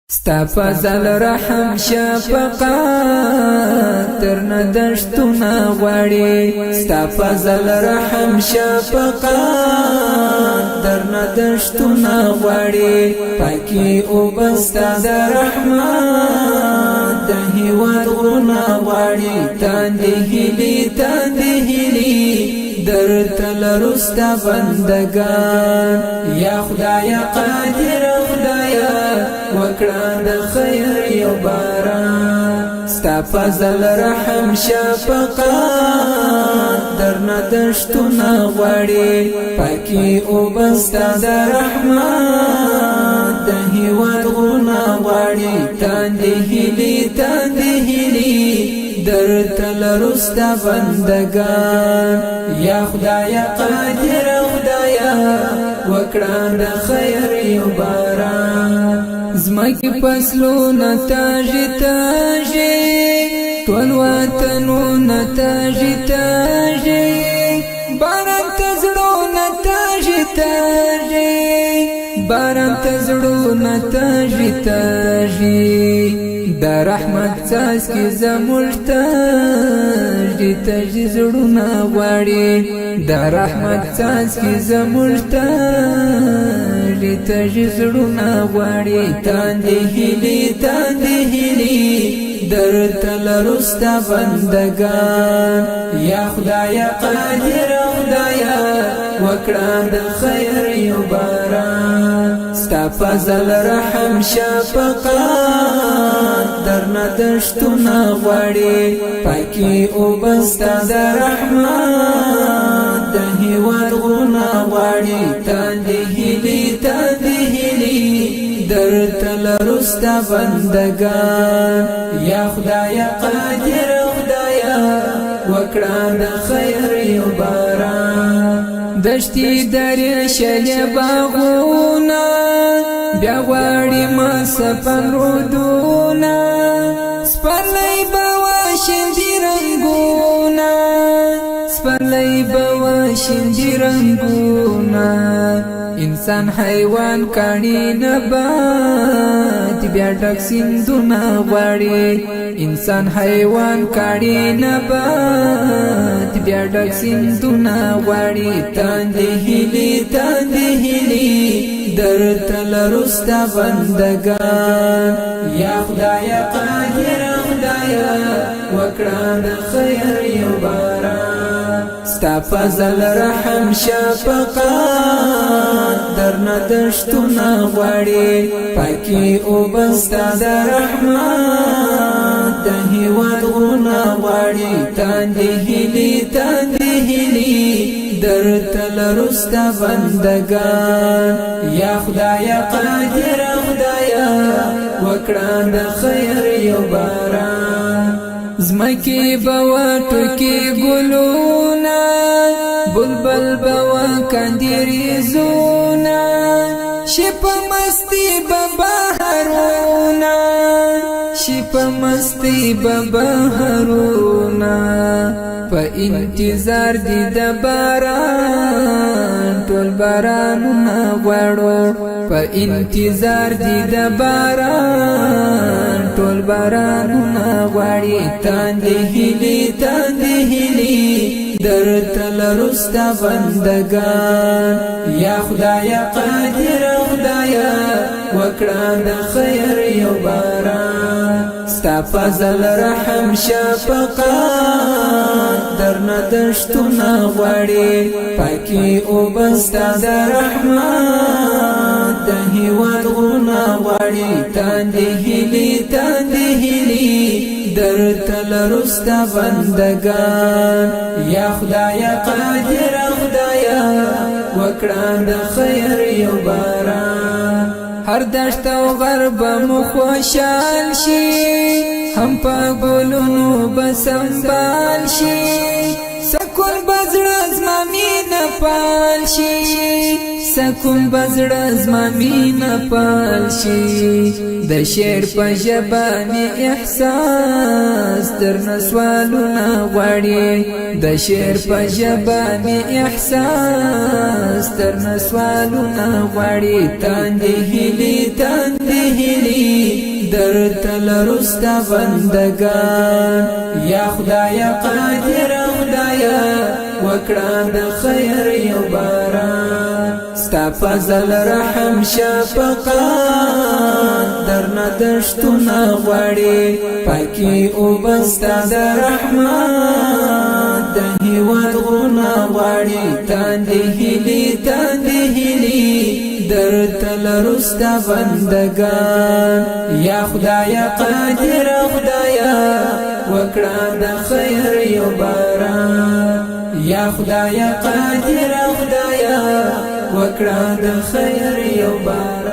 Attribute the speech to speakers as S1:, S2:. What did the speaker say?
S1: ستا فضل رحم شفقت تر ندشتونه غواړي. ستا فضل رحم شفقت تر ندشتونه غواړي. پاکي او بستا د رحمت د هیواد غرونه غواړي. تاندې هلي، تاندې هلي در تلرستا بندگان. یا خدای قادر خدایا، وکړه د خیر یو باران. ستا فضل رحم شفقت در ندشتونه غواړي. پاکي او بستا د رحمت د هیواد غرونه غواړي. تاندې هلي، تاندې هلي در تلرستا بندگان. یا خدای قادر خدایا، وکړه د خیر یو باران. زمکی فصلونه تاجی تاجی، ټول وطنونه تاجی تاجی، باران ته زړونه تاجی تاجی، باران ته زړونه تاجی تاجی. د رحمت څاڅکي زموږ تږي تږي زړونه غواړي. د رحمت څاڅکي زموږ تږي تږي زړونه غواړي. تاندې هلي، تاندې هلي در تلرستا بندگان. یا خدای قادر خدایا، وکړه د خیر یو باران. ستا فضل رحم شفقت در ندشتونه غواړي. پاکي او بستا د رحمت د هیواد غرونه غواړي. تاندې هلي، تاندې هلي در تلرستا بندگان. یا خدای قادر خدایا، وکړه د خیر یو باران. دشتي درې شل باغونه بیا غواړي، ما سپن رودونه، سپرلی بوا شندي رنگونه، سپرلی بوا شندي رنگونه. انسان حیوان کانی نبات بیا ډک سیندونه غواړي. انسان حیوان کانی نبات بیا ډک سیندونه غواړي. تاندې هلي، تاندې هلي در تلرستا بندگان. یا خدای قادر خدایا، وکړه د خیر یو باران. ستا فضل رحم شفقت در ندشتونه غواړي. پاکي او بستا د رحمت د هیواد غرونه غواړي. تاندې هلي، تاندې هلي در تلرستا بندگان. یا خدای قادر خدایا، وکړه د خیر یو باران. زمکی بوا ټکی ګلونه، بلبل بوا کندی ریزونه، شپ مستی ببهرونه، شپ مستی ببهرونه. په انتظار دی د باران، ټول بارانونه غواړو. په انتظار دی د باران، ټول بارانونه غواړي. تاندې هلي، تاندې هلي در تلرستا بندگان. یا خدای قادر خدایا، وکړه د خیر یو باران. ستا فضل رحم شفقت در ندشتونه غواړي. پاکي او بستا د رحمت د هیواد غرونه غواړي. تاندې هلي، تاندې هلي در تلرستا بندگان. یا خدای قادر خدایا، وکړه د خیر یو باران. هر دشت او غرب مو خوشحال شي، هم په ګلونو به سنبال شي، سکون بزړه زما مینه پال شي، سکون بزړه زما مینه پال شي. د شعر په ژبه می احساس در سوالونه غواړي. د شعر په ژبه می احساس در سوالونه غواړي. تاندې هلي، تاندې هلي. درته لرو ستا بندگان. یا خدای قادر خدای، وکړه د خیر یو باران. ستا فضل رحم شفقت درنه دشتونه غواړي، پاکي او بستا د رحمت د هیواد غرونه غواړي. تاندې هیلې، تاندې هیلې درته لرو ستا بندگان. یا خدای قادر خدای، وکړه د خیر یو باران. یا خدای قادر خدای، وکړه د خیر یو باران.